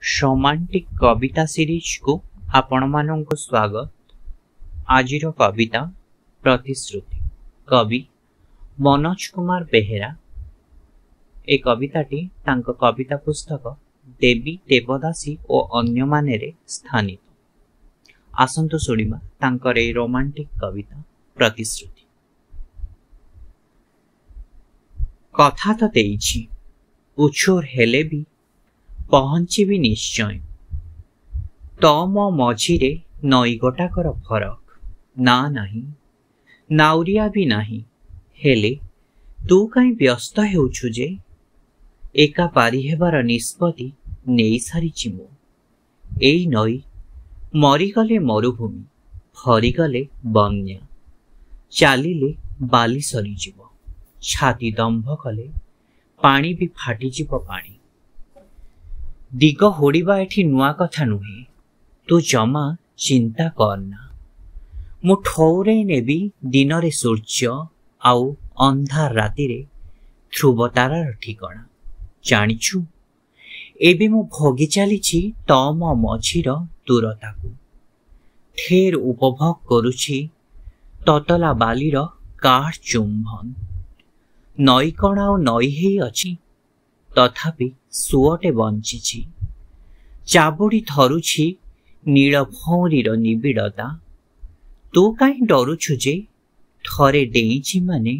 Romantic କବିତା ସିରିଜକୁ ଆପଣମାନଙ୍କୁ ସ୍ୱାଗତ। ଆଜିର କବିତା ପ୍ରତିଶ୍ରୁତି, କବି ମନୋଜ କୁମାର ବେହେରା। ଏ କବିତାଟି ତାଙ୍କ କବିତା ପୁସ୍ତକ ଦେବୀ ଦେବଦାସୀ ଓ ଅନ୍ୟମାନେରେ ସ୍ଥାନିତ। ଆସନ୍ତୁ ଶୁଣିବା ତାଙ୍କର ଏଇ ରୋମାଣ୍ଟିକ୍ କବିତା ପ୍ରତିଶ୍ରୁତି। କଥା ତ ଦେଇଛି, ଉଛୁର ହେଲେ ବି ପହଞ୍ଚିବି ନିଶ୍ଚୟ। ତ ମୋ ମଝିରେ ନଈ ଗୋଟାକର ଫରକ, ନା ନାହିଁ, ନାଉରିଆ ବି ନାହିଁ। ହେଲେ ତୁ କାହିଁ ବ୍ୟସ୍ତ ହେଉଛୁ ଯେ? ଏକା ପାରି ହେବାର ନିଷ୍ପତ୍ତି ନେଇସାରିଛି ମୁଁ। ଏଇ ନଈ ମରିଗଲେ ମରୁଭୂମି, ଭରିଗଲେ ବନ୍ୟା, ଚାଲିଲେ ବାଲି ସରିଯିବ, ଛାତି ଦମ୍ଭ କଲେ ପାଣି ବି ଫାଟିଯିବ ପାଣି। ଦିଗ ହୁଡ଼ିବା ଏଠି ନୂଆ କଥା ନୁହେଁ, ତୁ ଜମା ଚିନ୍ତା କରନା। ମୁଁ ଠଉରେଇ ନେବି ଦିନରେ ସୂର୍ଯ୍ୟ ଆଉ ଅନ୍ଧାର ରାତିରେ ଧ୍ରୁବ ତାରାର ଠିକଣା। ଜାଣିଛୁ, ଏବେ ମୁଁ ଭୋଗି ଚାଲିଛି ତମ ମଝିର ଦୂରତାକୁ। ଢେର ଉପଭୋଗ କରୁଛି ତତଲା ବାଲିର କାଠ ଚୁମ୍ବନ। ନଈ କ'ଣ ଆଉ ନଈ ହେଇ ଅଛି? ତଥାପି ସୁଅଟେ ବଞ୍ଚିଛି, ଚାବୁଡ଼ି ଧରୁଛି ନୀଳ ଭଉଁରୀର ନିବିଡ଼ତା। ତୁ କାହିଁ ଡରୁଛୁ ଯେ? ଥରେ ଡେଇଁଛି ମାନେ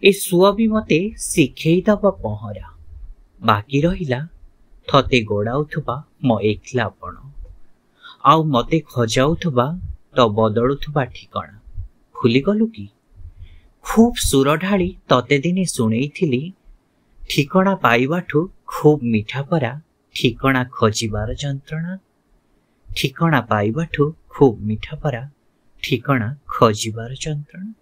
ଏ ସୁଅ ବି ମତେ ଶିଖେଇଦବ ପହଁରା। ବାକି ରହିଲା ତତେ ଗୋଡ଼ାଉଥିବା ମୋ ଏକଲାପଣ ଆଉ ମତେ ଖଜାଉଥିବା ତ ବଦଳୁଥିବା ଠିକଣା। ଭୁଲିଗଲୁ କି? ଖୁବ୍ ସୁର ଢାଳି ତତେ ଦିନେ ଶୁଣେଇଥିଲି, ଠିକଣା ପାଇବାଠୁ ଖୁବ୍ ମିଠା ପରା ଠିକଣା ଖୋଜିବାର ଯନ୍ତ୍ରଣା। ଠିକଣା ପାଇବାଠୁ ଖୁବ୍ ମିଠା ପରା ଠିକଣା ଖୋଜିବାର ଯନ୍ତ୍ରଣା।